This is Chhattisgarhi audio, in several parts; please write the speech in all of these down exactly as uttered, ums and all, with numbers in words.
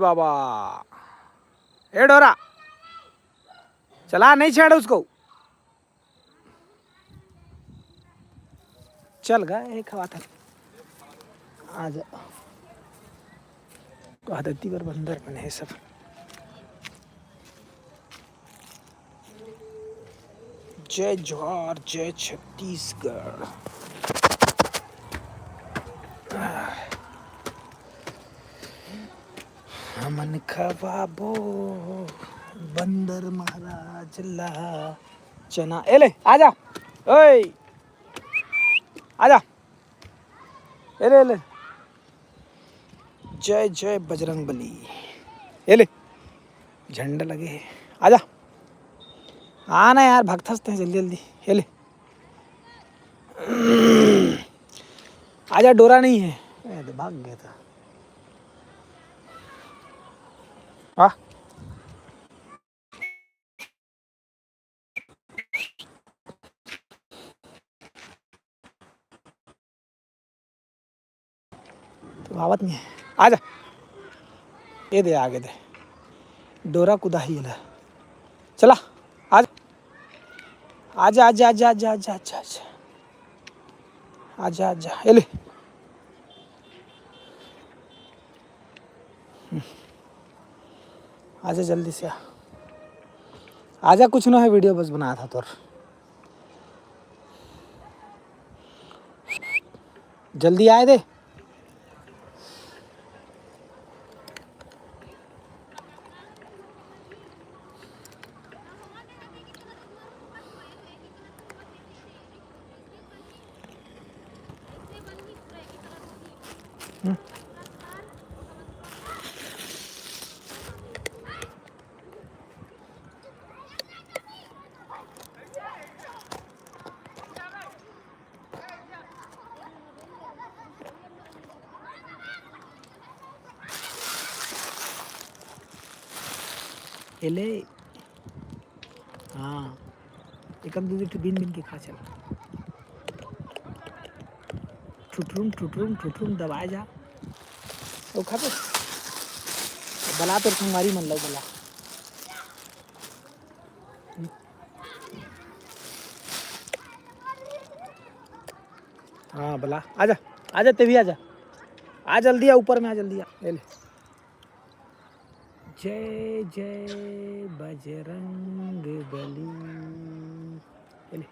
बाबा, ए डोरा, चला, नहीं छेड़ उसको। चल गा, एक हवा था। आ जा। आदती बर बंदर बने हैं सब। जय जोहार, जय छत्तीसगढ़। हमन खवाबो बंदर महाराज ला चना। ए ले, आजा। ओए, आजा। ए ले, ए ले। जय जय बजरंग बली। ए ले, झंडा लगे हे। आजा, आना यार, भागथस ते जल्दी जल्दी। ए ले, आजा, डोरा नहीं है। ए, तो भाग गया था। हाँ। तो आवत नहीं है। आजा। ये दे, आगे दे। डोरा कुदाही एला। चला। आजा। आजा, आजा, आजा, आजा, आजा, आजा, आजा। आजा, आजा। ये ले। आजा, जल्दी से आ। आजा, कुछ ना है, video बस बना था तोर। जल्दी आए दे। एले। हाँ, एकम दू दू ठो बीन बीन के खा चल। ठुठरुम ठुठरुम ठुठरुम दबाए जा। ओ खा बे। बला तोर संगवारी मन ला बला। हाँ, बला, आजा, आजा, ते भी आजा। आ जल्दी आ, ऊपर में आ जल्दी आ। ले ले। जय जय बजरंग बली। ले ले।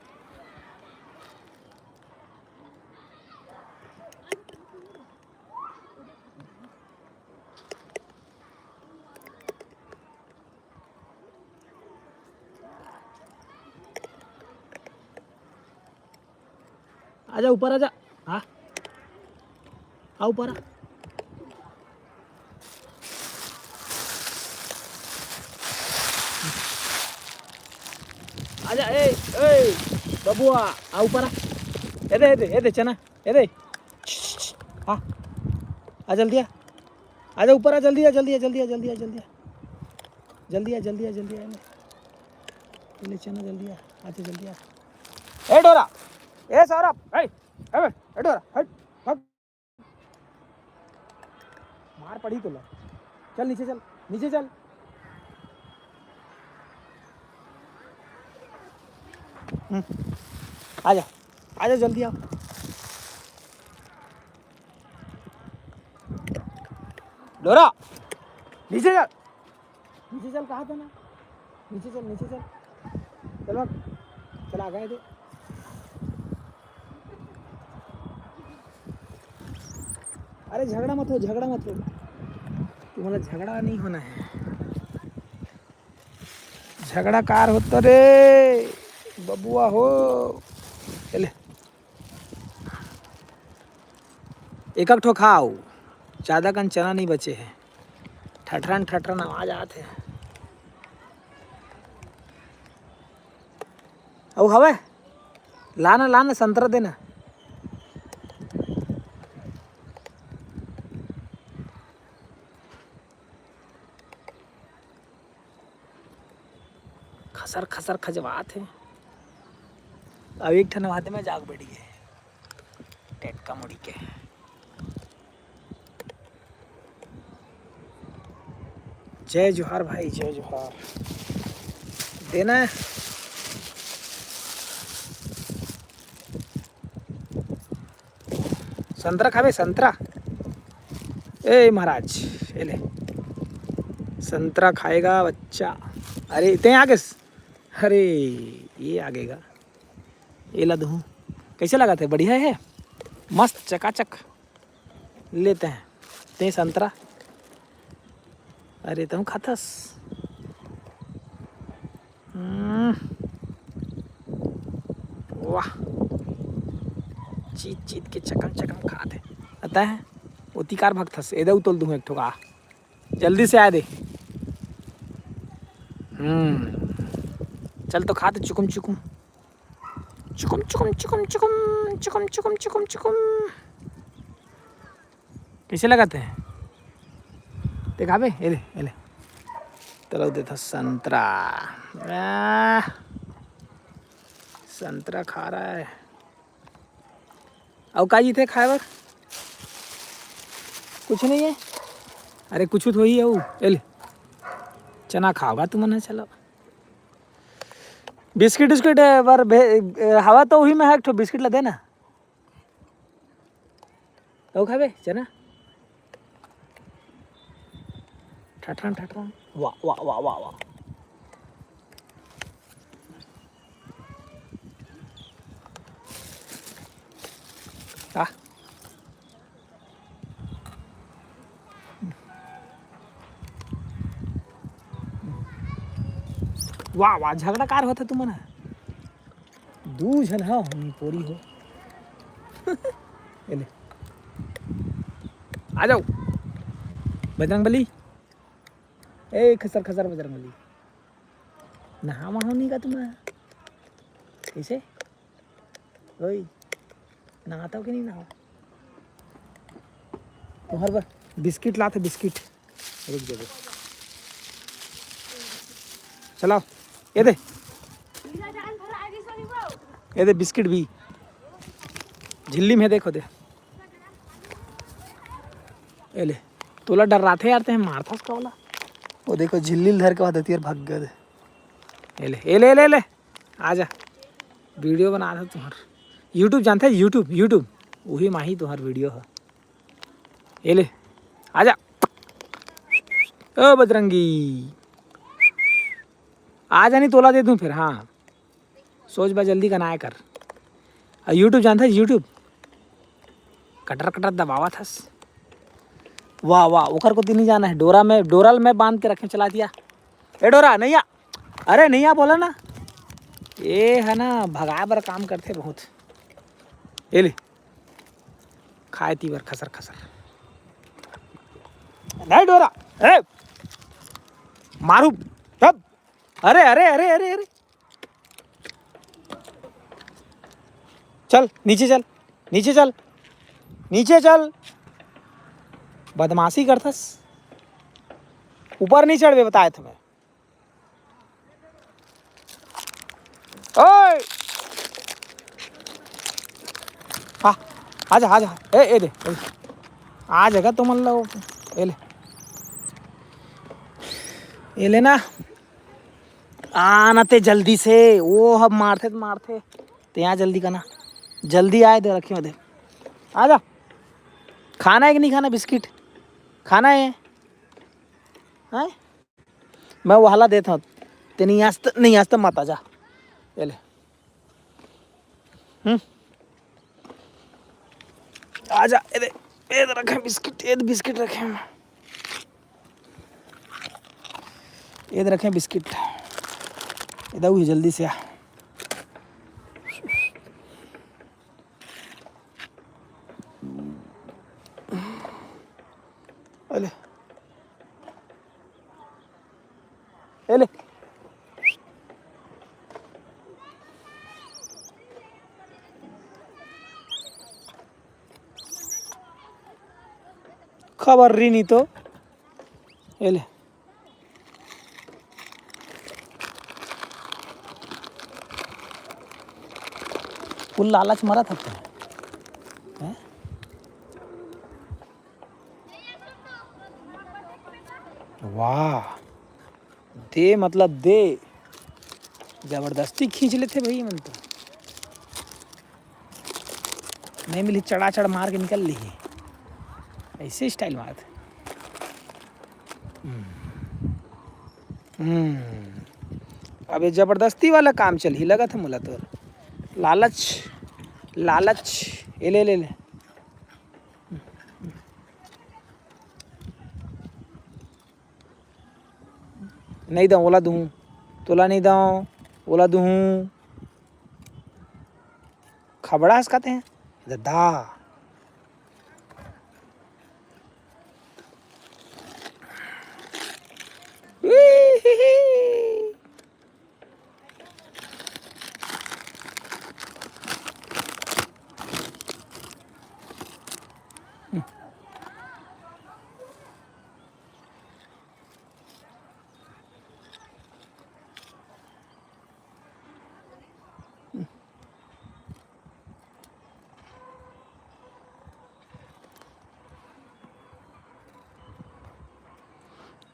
आजा, ऊपर आजा। हाँ, आ ऊपर आ। आजा, ए, ए, बबुआ, आ ऊपर आ। ए दे, ए दे, ए दे, चना, ए दे। हाँ, आ जल्दी आ। आजा ऊपर आ, जल्दी आ, जल्दी आ, जल्दी आ, जल्दी आ, जल्दी आ। जल्दी आ, जल्दी आ, जल्दी आ, ले। ले चना, जल्दी आ, आजा, जल्दी आ। ए डोरा, ए सौरभ, ए, ए बे, ए डोरा, हट, हट। मार पड़ी तोला। चल नीचे चल, नीचे चल। हम्म, आजा, आजा जल्दी आ। डोरा, नीचे चल। नीचे चल, कहा था ना? नीचे चल, नीचे चल। चल भाग। चल, आ गए थे। अरे झगड़ा मत हो, झगड़ा मत हो। तुम्हारा झगड़ा नहीं होना है। झगड़ा कार होता रे, बबुआ हो। चले। एक एक ठो खाओ, ज्यादा कन चना नहीं बचे है। ठठरन ठठरन आवाज आत है। अउ हवे? लाना, लाना, संतरा देना। खसर खसर खजवात हे। अब एक ठन आदमी जाग बैठ गए, टेटका मुड़ी के। जय जोहार भाई, जय जोहार। देना है। संतरा खाबे, संतरा? ए महाराज, ये ले। संतरा खाएगा बच्चा। अरे, इतने आगे स-, अरे, ये आगे गा। ये ला दूँ। कैसे लगा थे? बढ़िया है? मस्त, चकाचक। लेते हैं। ते संतरा। अरे, तुम खाथस? हम्म। वाह। चीत चीत के चकम चकम खात हे। पता है? ओती कार भगथस। एदे उतोल दूँ एक ठो का। जल्दी से आ दे। हम्म। चल तो खा तो चुकुम चुकुम। चुकुम, चुकुम, चुकुम, चुकुम। कैसे लगाते हैं? दिखाबे? ये ले, ये ले। तलव देता संतरा। आह, संतरा खा रहा है। अउ का जीथे खाए बर? कुछ नहीं है। अरे, कुछ तो ही है वो। ये ले। चना खाओगा तुमन ह, चलो। बिस्किट उस्किट बर भे-, हवा तो उही में है, एक ठो बिस्किट ला देना। अउ खाबे चना? ठठरन, ठठरन। वाह, वाह, वाह, वाह, वाह। आ। वाह, वाह, झगड़ा कार होथे तुमन ह? दू झन ह, हम पोरी हो। ये ले। आ जाओ। बजरंग बली। ए, खसर, खसर बजरंग बली। नहावा हो नहीं का तुमन? कैसे? ओए, नहाता हो कि नहीं नहावा? तुम्हारे बर बिस्किट लाते, बिस्किट। रुक जा, रुक। चलाओ, ये दे। ये दे बिस्किट भी। झिल्ली में देखो दे। ये ले। तोला डर्राथे यार, ते मारथस का वाला। वो देखो, झिल्ली ल धर के वहाँ देती यार, भाग गए दे। ये ले, ये ले, ले, ले। आ जा। वीडियो बना था तुम्हार। YouTube जानते हैं? YouTube, YouTube। वही माही तुम्हार वीडियो है। ये ले। आ जा। ओ बजरंगी। आ जा, नहीं तोला दे दूँ फिर, हाँ। सोच बा, जल्दी कनाए कर। आ YouTube जानता है? YouTube। कटर कटर दबावा थस। वाह, वाह, ओकर कोती नहीं जाना है। डोरा में, डोरा में बांध के रखे, चला दिया। ए डोरा, नहीं आ। अरे, नहीं आ, बोला ना। ये है ना, भगाए बर काम करथे बहुत। ये ले। खाए ती बर खसर खसर। नहीं डोरा। ए! मारू। तब। अरे, अरे, अरे, अरे, अरे। चल, नीचे चल। नीचे चल। नीचे चल। बदमाशी करथस। ऊपर नहीं चढ़बे, बताए तुम्हें। ओए! हाँ, आजा, आजा। ए, ए दे, ए। आ जगह तुमन ला, ए ले। ए ले ना। आना ते जल्दी से, वो अब मारथे त मारथे। ते यहाँ जल्दी करना। जल्दी आए दे, रखे दे। आजा। खाना है कि नहीं खाना बिस्किट? खाना है? हैं? मैं वहला देत हूँ। ते नहीं आज त-, नहीं आज त मत आजा। ये ले। हम्म। आजा, ये दे, ये दे रखे बिस्किट, ये दे बिस्किट रखे हैं। ये दे रखे बिस्किट। ये दे, जल्दी से आ। अले। ए ले। खबर रही नहीं तो। ए ले। फुल लालच मरत हते। हैं? वाह, दे मतलब दे, जबरदस्ती खींच लेथे भाई मन तो। नहीं मिली, चढ़ा चढ़ मार के निकल ली। ऐसे स्टाइल मारत। हम्म। हम्म। अब ये जबरदस्ती वाला काम चलही लगत हे मोला तोर। लालच, लालच। ए ले, ले, ले। नहीं दऊँ, ओला दूँ। तोला नहीं दऊँ, ओला दूँ। खबड़ा हस काते हैं? ददा।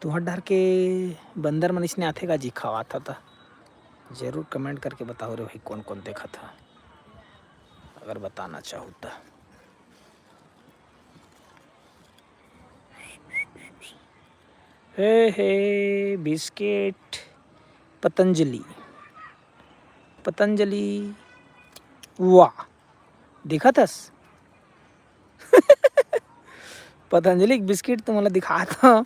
तुहर डहर के बंदर मन इसने आथे का जी, खवात ह त? जरूर comment करके बताओ रे भाई, कौन कौन देखत ह, अगर बताना चाहू त। हे, हे, बिस्किट, पतंजलि, पतंजलि, वाह, देखत हस? पतंजलि के बिस्किट तो मोला दिखात हव,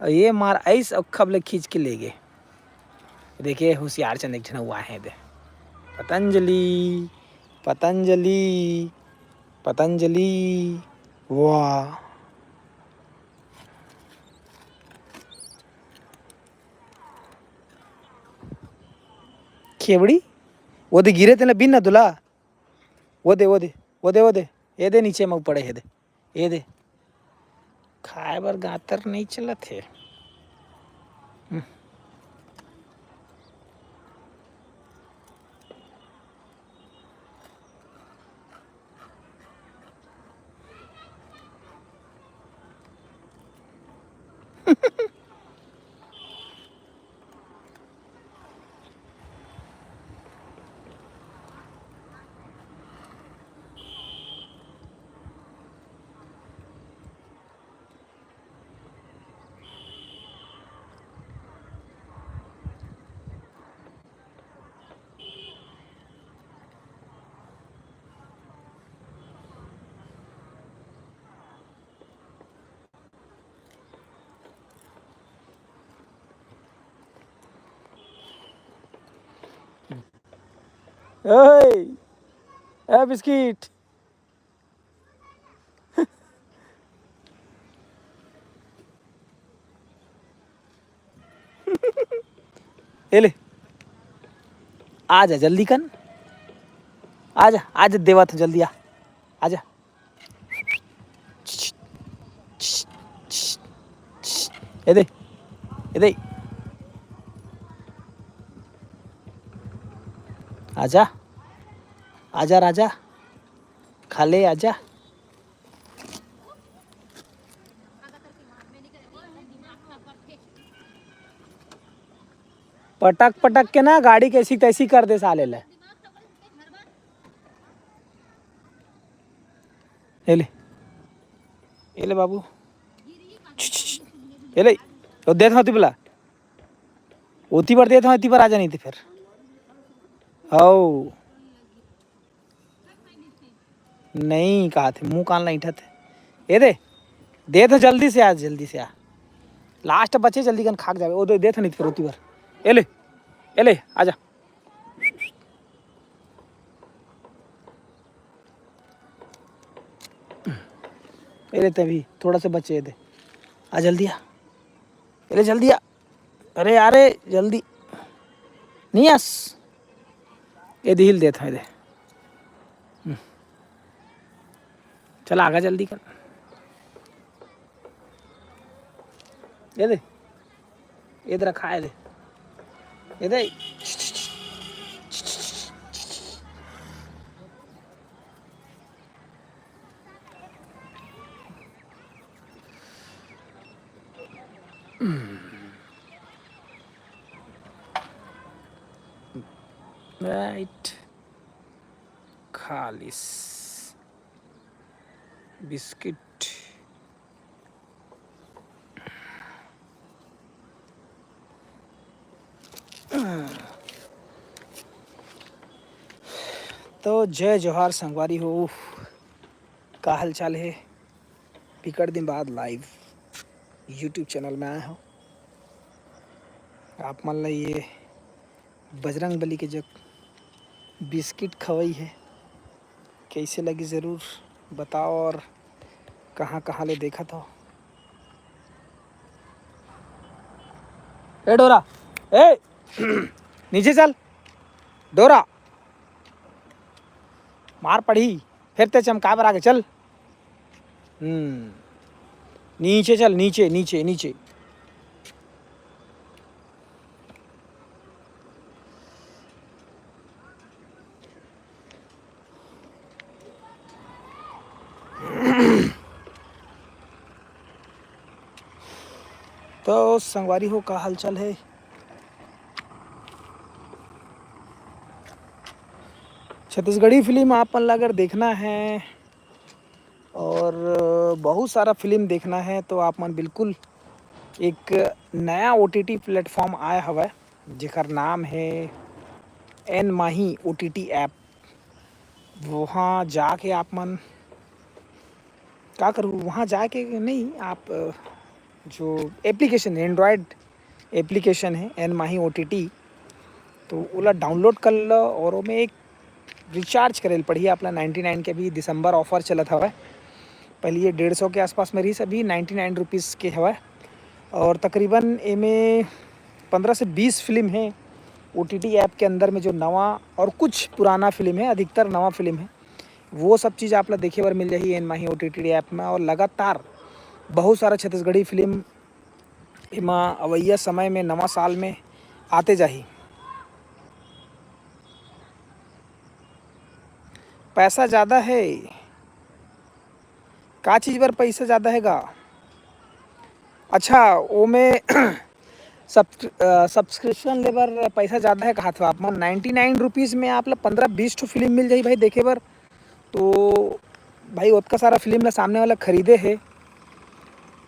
अउ ये मार आइस अउ खब ले खींच के ले गे। देखे, होशियार चंद एक झन हुआ है दे। पतंजलि, पतंजलि, पतंजलि, वाह। खेबड़ी, वो दे गिरे तेला बिन ना दुला। वो दे, वो दे, वो दे, वो दे। ये दे नीचे में पड़े हे दे। ये दे। खाए बर गातर नहीं चलत हे। हम्म। ओए, ए बिस्किट। ए ले, आ जा जल्दी कन, आ जा, आ जा, देवत हँव जल्दी, आ, आ जा। ए दे, ए दे, आजा, आजा राजा, खा ले आजा। पटक पटक के ना गाड़ी कैसी तैसी कर दे साले ले। ए ले, ए ले बाबू, ए ले, ओ देत हँव ओती बर, ओती बर देत हँव, एती बर आ जा नहीं ते फिर। हौ। नहीं कहत हे, मुँह कान ला अइंठत हे। ए दे, दे तो जल्दी से आ, जल्दी से आ। लास्ट बचे, जल्दी कन खा के जाबे। ओ दे, दे तो नहीं फिर ओती बर। ए ले, ए ले, आजा। ए ले तभी, थोड़ा सा बचे, ए दे। आ जल्दी आ। ए ले जल्दी आ। अरे यार, ए, जल्दी। नहीं आस। ए दिहिल देत हँव, ए दे। हम्म। चल, आगा जल्दी कर। ए दे। ए दे रखा, ए दे। ए दे। राइट, खालिस बिस्किट। तो जय जोहार संगवारी हो, का हालचाल हे? बिकट दिन बाद लाइव YouTube चैनल में आए हो। आप मन ला ये बजरंग बली के जग बिस्किट खवई है, कैसे लगी ज़रूर बताओ, और कहाँ कहाँ ले देखत हो। ए डोरा, ए नीचे चल डोरा, मार पड़ी, फिर ते चमका बर आगे चल। हम्म, नीचे चल, नीचे, नीचे, नीचे। तो संगवारी हो, का हालचाल है? छत्तीसगढ़ी फिल्म आप मन ला अगर देखना है और बहुत सारा फिल्म देखना है तो आप मन बिल्कुल, एक नया ओ टी टी प्लेटफॉर्म आया हवय जेकर नाम है एन माही ओ टी टी ऐप। वहाँ जाके आप मन का करू, वहाँ जाके नहीं, आप अ, जो एप्लीकेशन, एंड्रॉयड एप्लीकेशन है एन माही ओ टी टी, तो ओला डाउनलोड कर लो और ओमे एक रिचार्ज करे ल पड़ही आप ला। नाइन्टी नाइन के भी दिसंबर ऑफर चलत हवय। पहले ये डेढ़ सौ के आसपास में रही, अभी नाइन्टी नाइन रुपीज़ के हवय। और तकरीबन एमे पन्द्रह से बीस फिल्म है ओ टी टी ऐप के अंदर में, जो नवा और कुछ पुराना फिल्म है, अधिकतर नवा फिल्म है। वो सब चीज़ आप ला देखे बर मिल जाही एन माही ओ टी टी ऐप में। और लगातार बहुत सारा छत्तीसगढ़ी फिल्म एमा अवइया समय में, नवा साल में आते जाही। पैसा ज़्यादा है, का चीज़ बर पैसा ज़्यादा है गा? अच्छा, ओमे सब्स-, अ, सब्सक्रिप्शन ले बर पैसा ज़्यादा है कहात हो आप मन। नाइन्टी नाइन रुपीज़ में आप ला पन्द्रह बीस ठो फिल्म मिल जाही भाई देखे बर। तो भाई, ओतका सारा फिल्म ला सामने वाला खरीदे है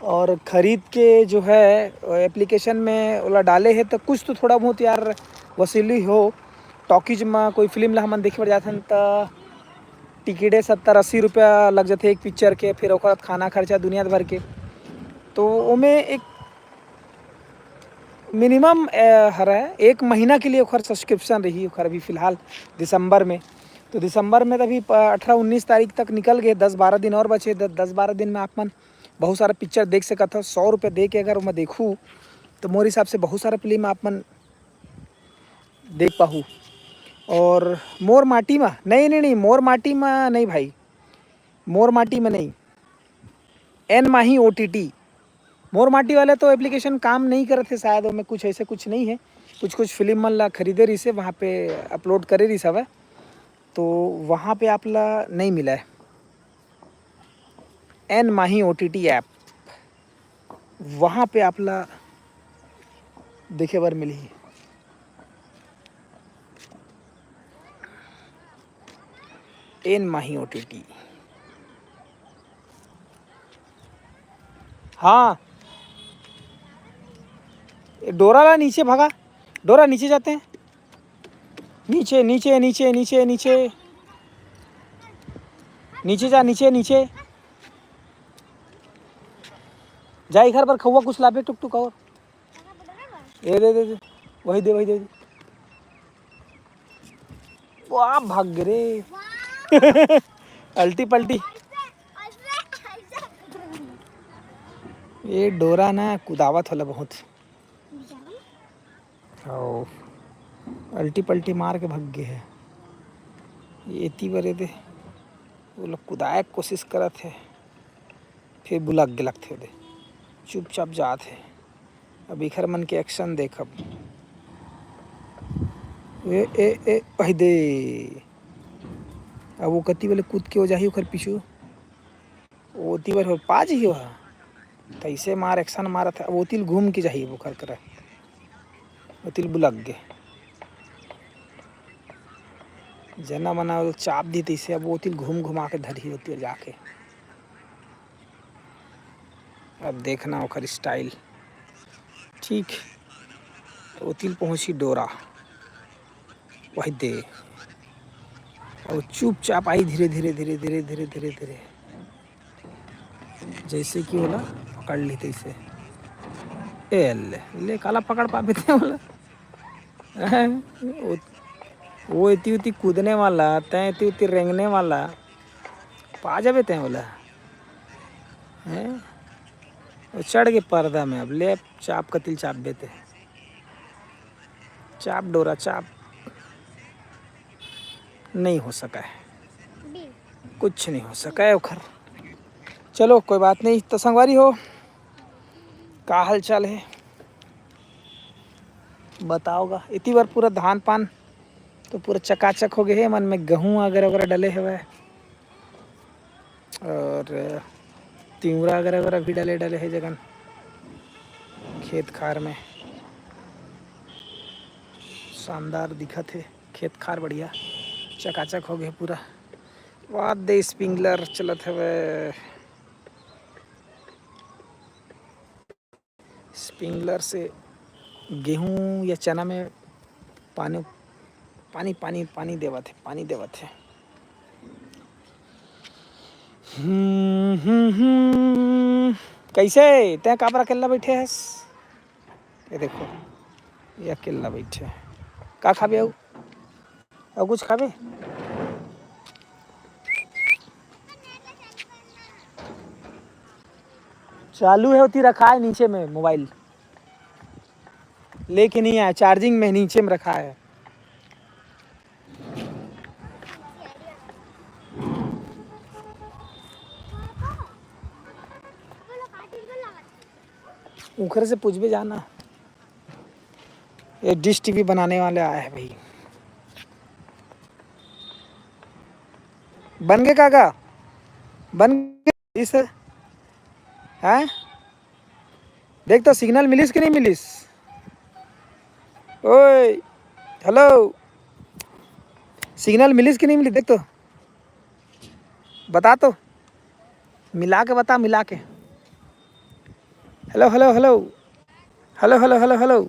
और खरीद के जो है एप्लीकेशन में ओला डाले है, तो कुछ तो थोड़ा बहुत यार वसूली हो। टॉकीज में कोई फिल्म ला हमन देखे बर जाथन, त टिकटे सत्तर अस्सी रुपया लग जाथे एक पिक्चर के, फिर ओकर बाद खाना खर्चा दुनिया भर के। तो ओमे एक मिनिमम, अ, हरय, एक महीना के लिए ओखर सब्सक्रिप्शन रही ओखर अभी फिलहाल दिसंबर में। तो दिसंबर में तो अभी प-, अठारह उन्नीस तारीख तक निकल गए, दस बारह दिन और बचे। द-, दस बारह दिन में आप मन बहुत सारा पिक्चर देख सकत हो। सौ रुपये दे के अगर ओमा देखू, तो मोर हिसाब से बहुत सारा फिल्म आप मन देख पाहू। और मोर माटी मा, नहीं, नहीं, नहीं, मोर माटी मा नहीं भाई, मोर माटी मा नहीं, एन माही ओ टी टी। मोर माटी वाले तो एप्लीकेशन काम नहीं करत हे शायद, ओमे कुछ ऐसे कुछ नहीं है। कुछ कुछ फिल्म मन ला खरीदे रहिसे, वहाँ पे अपलोड करे रहिस हवय, तो वहाँ पे आप ला नहीं मिला है एन माही ओ टी टी ऐप। वहाँ पे आप ला देखे बर मिलही एन माही ओ टी टी। हाँ, ये डोरा ला नीचे भगा, डोरा नीचे जाते हैं, नीचे, नीचे, नीचे, नीचे, नीचे, नीचे जा, नीचे, नीचे जा। घर पर खउआ कुछ लाबे टुक टुक और ये दे, दे, दे, वही दे, वही दे, दे। वाह, भाग गे रे। अल्टी पल्टी। ये डोरा ना कुदावत होला बहुत। अउ अल्टी पल्टी मार के भग गे हे। एती बरे दे, वो लोग कुदाए के कोशिश करत हे, फिर बुलक गे लगथे दे, चुपचाप जात हे। अब इखर मन के एक्शन देखब। ए, ए, ए, भाई दे। अब वो कति वाले कूद के हो जाही ओखर पीछू। ओती बर हो पा जही ओहा। तइसे मार, एक्शन मारत हे। अब ओतिल घूम के जाही ओखर करा। ओतिल बुलक गे। जना मना वो चाप दी तइसे, अब ओती ल घूम घुमा के धरही ओती जाके। अब देखना ओकर style। ठीक, ओती ल पहुँची डोरा, वही दे। अब चुपचाप आई धीरे धीरे धीरे धीरे धीरे धीरे धीरे, जैसे कि ओला पकड़ ली तैसे। ए ले, ले काला पकड़ पाबे ते ओला। हैं? वो, वो इतनी उतनी कूदने वाला, तैं इतनी उतनी रेंगने वाला, पा जाबे तैं ओला। हैं? वो चढ़ के पर्दा में, अब ले चाप कतिल चाप बेते। चाप डोरा चाप। नहीं हो सका है, कुछ नहीं हो सका है ओखर। चलो कोई बात नहीं। तो संगवारी हो, का हाल चाल है बताओ गा। इतनी बार पूरा धान पान तो पूरा चकाचक हो गए है, मन में गहूँ वगैरह वगैरह डले हुए है और तिवरा वगैरह वगैरह भी डले डले है जगन खेत खार में। शानदार दिखत है खेत खार, बढ़िया चकाचक हो गए पूरा। वाह दे, sprinkler चलत हवे। Sprinkler से गेहूं या चना में पानी, पानी, पानी, पानी देवत है, पानी देवत है। हम्म, हम्म, हम्म। कैसे? तैं काबर अकेला बैठे हस? ये देखो, ये अकेला बैठे है। का खाबे अउ? अउ कुछ खाबे? चालू है, उती रखा है नीचे में मोबाइल, लेके नहीं आया, charging में नीचे में रखा है। उखर से पूछबे जाना, ये डिश टीवी बनाने वाले आए हैं भाई। बन गए काका, बन गए इस, हैं? देख तो सिग्नल मिलिस कि नहीं मिलिस? ओए, हेलो, सिग्नल मिलिस कि नहीं मिलिस? देख तो, बता तो, मिला के बता, मिला के। Hello, hello, hello, hello, hello, hello, hello.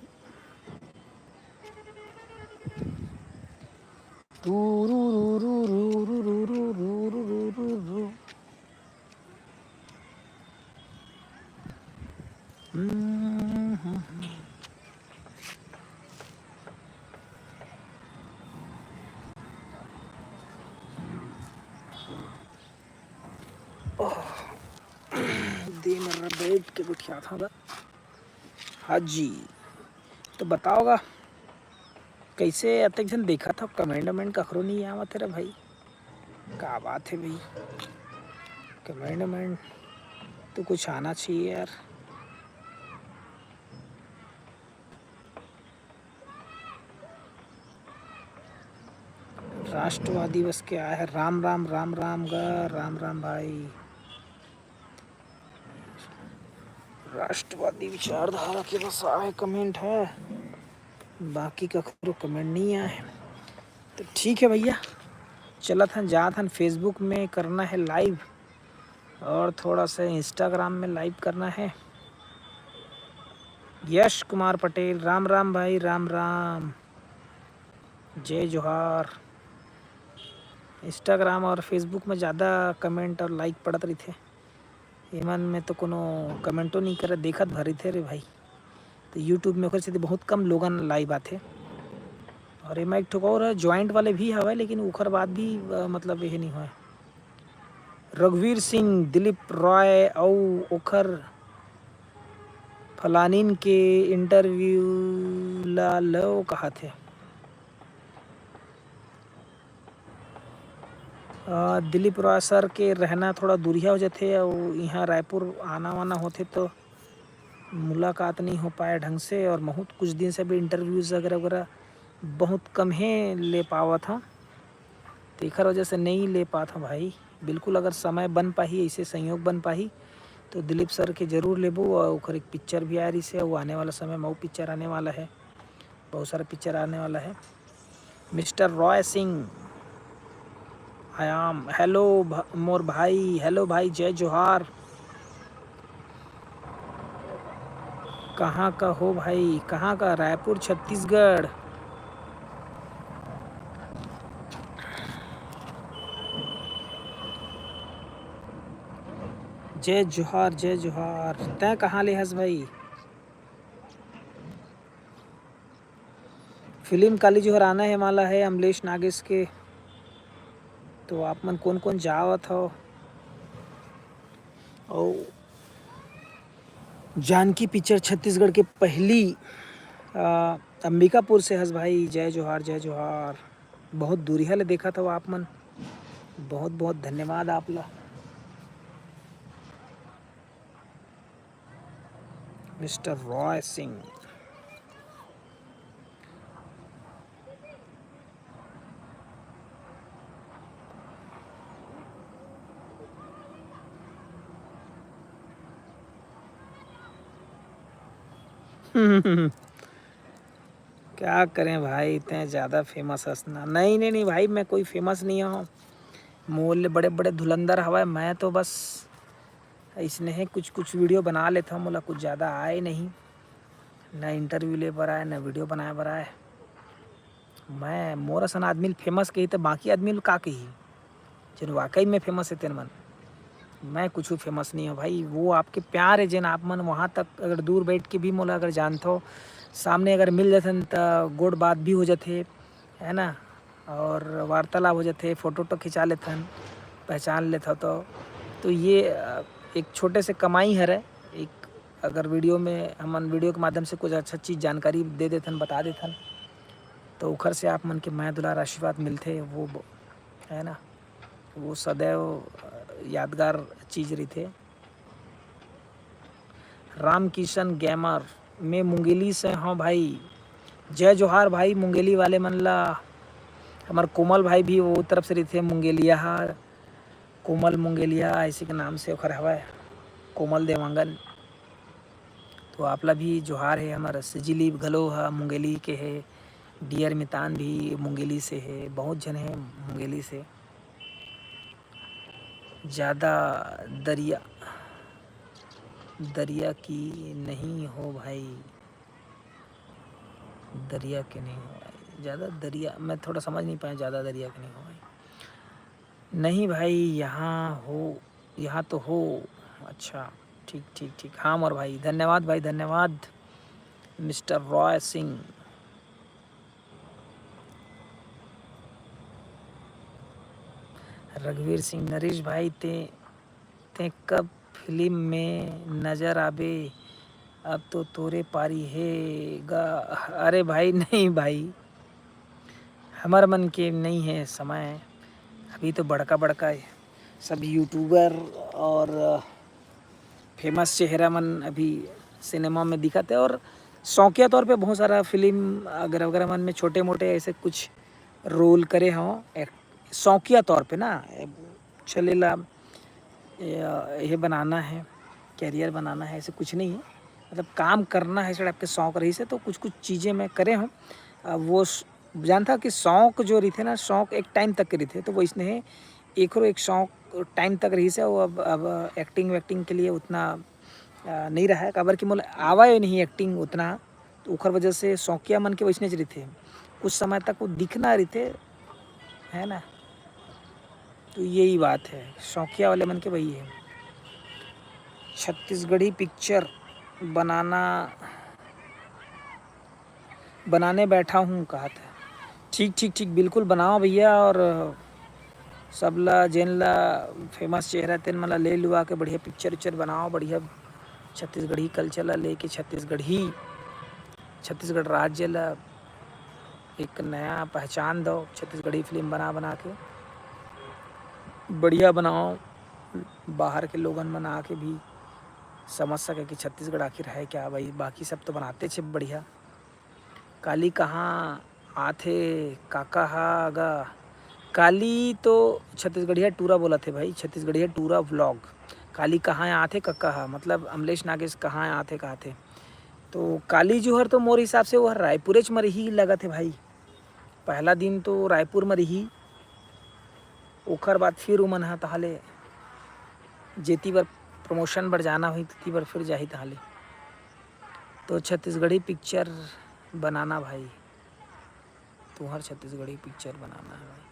ओह, दे मेरा बैठ के गोठियात हँव गा। हाँ जी, तो बताओ गा, कैसे अतेक झन देखत हव, comment वमेंट कखरो नहीं आवत हे रे भाई, का बात है भाई? Comment वमेंट तो कुछ आना चाहिए यार। राष्ट्रवादी बस के आय हे, राम राम, राम राम गा, राम राम भाई। राष्ट्रवादी विचारधारा के बस आय comment हे, बाकी कखरो comment नहीं आय। तो ठीक है भैया, चलत हन, जात हन, Facebook में करना है live और थोड़ा सा Instagram में live करना है। यश कुमार पटेल, राम राम भाई, राम राम, जय जोहार। Instagram और Facebook में ज़्यादा comment और like पड़त रहिथे, एमन में तो कोनो कमेंटो नहीं करे, देखत भर रहिथे रे भाई। तो YouTube में ओखर सेती बहुत कम लोगन live आथे। और एमा एक ठो और है, joint वाले भी हवय, लेकिन ओखर बाद भी, अ, मतलब, ये नहीं होय। रघुवीर सिंह, दिलीप रॉय अउ ओखर फलानिन के interview ला लो कहत हे। अ, दिलीप रॉय सर के रहना थोड़ा दूरिहा हो जाथे अउ इहाँ रायपुर आना वाना होथे तो मुलाकात नहीं हो पाए ढंग से, और बहुत कुछ दिन से भी interviews वगैरह वगैरह बहुत कम हे ले पावत हँव, तेखर वजह से नहीं ले पात हँव भाई। बिल्कुल अगर समय बन पाही, ऐसे संयोग बन पाही तो दिलीप सर के जरूर लेबो। और ओखर एक पिक्चर भी आ रही से, वो आने वाला समय में वो पिक्चर आने वाला है, बहुत सारा पिक्चर आने वाला है। मिस्टर रॉय सिंह, आयाम। हेलो भ-, मोर भाई, हेलो भाई, जय जोहार। कहाँ का हो भाई, कहाँ का? रायपुर, छत्तीसगढ़। जय जोहार, जय जोहार। तैं कहाँ ले हस भाई? फिल्म काली जोहर आना हे वाला हे अमलेश नागेश के, तो आप मन कोन कोन जावत हव? अउ जानकी पिक्चर छत्तीसगढ़ के पहली, अ, अंबिकापुर से हस भाई। जय जोहार, जय जोहार। बहुत दूरिहा ले देखत हव आप मन, बहुत बहुत धन्यवाद आप ला। मिस्टर रॉय सिंह। क्या करें भाई, इतने ज़्यादा फेमस हस ना। नहीं, नहीं, नहीं भाई, मैं कोई फेमस नहीं हूँ। मोर ले बड़े बड़े धुलंधर हवय। मैं तो बस इसने हे कुछ कुछ वीडियो बना लेता हूँ, मोला कुछ ज़्यादा आए नहीं, ना इंटरव्यू ले बर आए, ना वीडियो बनाए बर आए। मैं मोर असन आदमी ल फेमस कही, तो बाकी आदमी ल का कही? जेन वाकई में फेमस हे तेन मन। मैं कुछ फेमस नहीं हूँ भाई, वो आपके प्यार है, जेन आप मन वहाँ तक अगर दूर बैठ के भी मोला अगर जानथो, सामने अगर मिल जाथन, त गोठ बात भी हो जाथे, है ना, और वार्तालाप हो जाथे, फोटो वोटो खिंचा लेथन, पहचान लेथव तो। तो ये, अ, एक छोटे से कमाई हरे। एक अगर वीडियो में, हमन वीडियो के माध्यम से कुछ अच्छा चीज़, जानकारी दे देथन, बता देथन, तो ओखर से आप मन के मया दुलार आशीर्वाद मिलथे, वो ब-, है ना, वो सदैव, अ, यादगार चीज़ रहिथे। रामकिशन गैमर, मैं मुंगेली से हूँ भाई। जय जोहार भाई, मुंगेली वाले मन ला। हमर कोमल भाई भी वो तरफ से रहिथे, मुंगेलिया हा, कोमल मुंगेलिया ऐसे के नाम से ओखर हवय, कोमल देवांगन। तो आप ला भी जोहार हे। हमर सिजिली घलो ह मुंगेली के हे, डियर मितान भी मुंगेली से हे, बहुत झन हे मुंगेली से। ज़्यादा दरिया, दरिया की नहीं हो भाई, दरिया के नहीं हो भाई, ज़्यादा दरिया, मैं थोड़ा समझ नहीं पाया, ज़्यादा दरिया के नहीं हो भाई। नहीं भाई, यहाँ हो, यहाँ तो हो। अच्छा, ठीक, ठीक, ठीक। हाँ मोर भाई, धन्यवाद भाई, धन्यवाद मिस्टर रॉय सिंह। रघुवीर सिंह, नरेश भाई, ते, ते कब फिल्म में नजर आबे? अब तो तोरे पारी हे गा। अरे भाई, नहीं भाई, हमर मन के नहीं है समय। अभी तो बड़का बड़का सब यूट्यूबर और फेमस चेहरा मन अभी सिनेमा में दिखत है, और शौकिया तौर पे बहुत सारा फिल्म अगर, अगर मन में छोटे मोटे ऐसे कुछ रोल करे हों, एक शौकिया तौर पे ना, चलेला, ये, ये बनाना है, करियर बनाना है, ऐसे कुछ नहीं है। मतलब काम करना है, ऐसे टाइप के शौक रहिस हे, तो कुछ कुछ चीज़ें मैं करे हों। अब वो स-, जानता कि शौक जो रहिथे ना, शौक एक टाइम तक के रहिथे, तो वो इसने एकरो एक शौक टाइम तक रहिस हे, वो अब, अब एक्टिंग वैक्टिंग के लिए उतना, अ, नहीं रहा है, काबर कि मोला आवा ही नहीं एक्टिंग उतना, तो ओखर वजह से शौकिया मन के वैसने रहिथे, कुछ समय तक वो दिखना रहिथे, है ना। तो यही बात है, शौकिया वाले मन के वही है। छत्तीसगढ़ी पिक्चर बनाना, बनाने बैठा हूँ कहा था। ठीक, ठीक, ठीक, बिल्कुल बनाओ भैया, और सबला, जेन ला फेमस चेहरा, तेन मन ला ले लुआ के बढ़िया पिक्चर उच्चर बनाओ, बढ़िया छत्तीसगढ़ी कल्चर ला लेके, छत्तीसगढ़ी, छत्तीसगढ़ राज्य ला एक नया पहचान दो, छत्तीसगढ़ी फिल्म बना बना के बढ़िया बनाओ, बाहर के लोगन मन आके भी समझ सके कि छत्तीसगढ़ आखिर है क्या भाई। बाकी सब तो बनाते छे बढ़िया। काली कहाँ आथे काका हा गा? काली तो छत्तीसगढ़िया टूरा बोलत हे भाई, छत्तीसगढ़िया टूरा व्लॉग। काली कहाँ आथे काका हा, मतलब अमलेश नागेश कहाँ आथे, कहाँ थे। तो काली जोहर तो मोर हिसाब से वो रायपुरेच म रही लगत हे भाई। पहला दिन तो रायपुर म रही, ओकर बाद फिर उमन ह तहाले जेती बर प्रमोशन बर जाना होही, तेती बर फिर जाही तहाले। तो छत्तीसगढ़ी पिक्चर बनाना भाई, तुहर छत्तीसगढ़ी पिक्चर बनाना है भाई।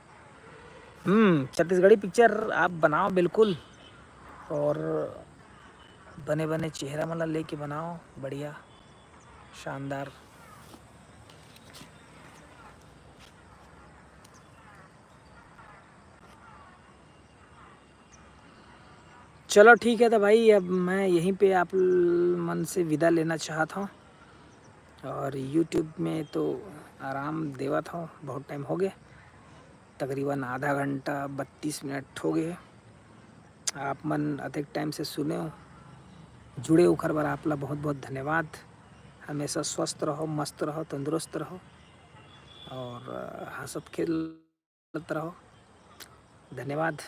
हम्म, छत्तीसगढ़ी पिक्चर आप बनाओ बिल्कुल, और बने बने चेहरा मन ला लेके बनाओ, बढ़िया, शानदार। चलो ठीक है, तो भाई अब मैं यहीं पे आप ल-, मन से विदा लेना चाहत हूँ, और YouTube में तो आराम देवत हूँ, बहुत टाइम हो गए, तकरीबन आधा घंटा बत्तीस मिनट हो गए। आप मन अतेक टाइम से सुने हो, जुड़े ओखर बर आप ला बहुत बहुत धन्यवाद। हमेशा स्वस्थ रहो, मस्त रहो, तंदुरुस्त रहो, और हंसत खेलत रहो। धन्यवाद।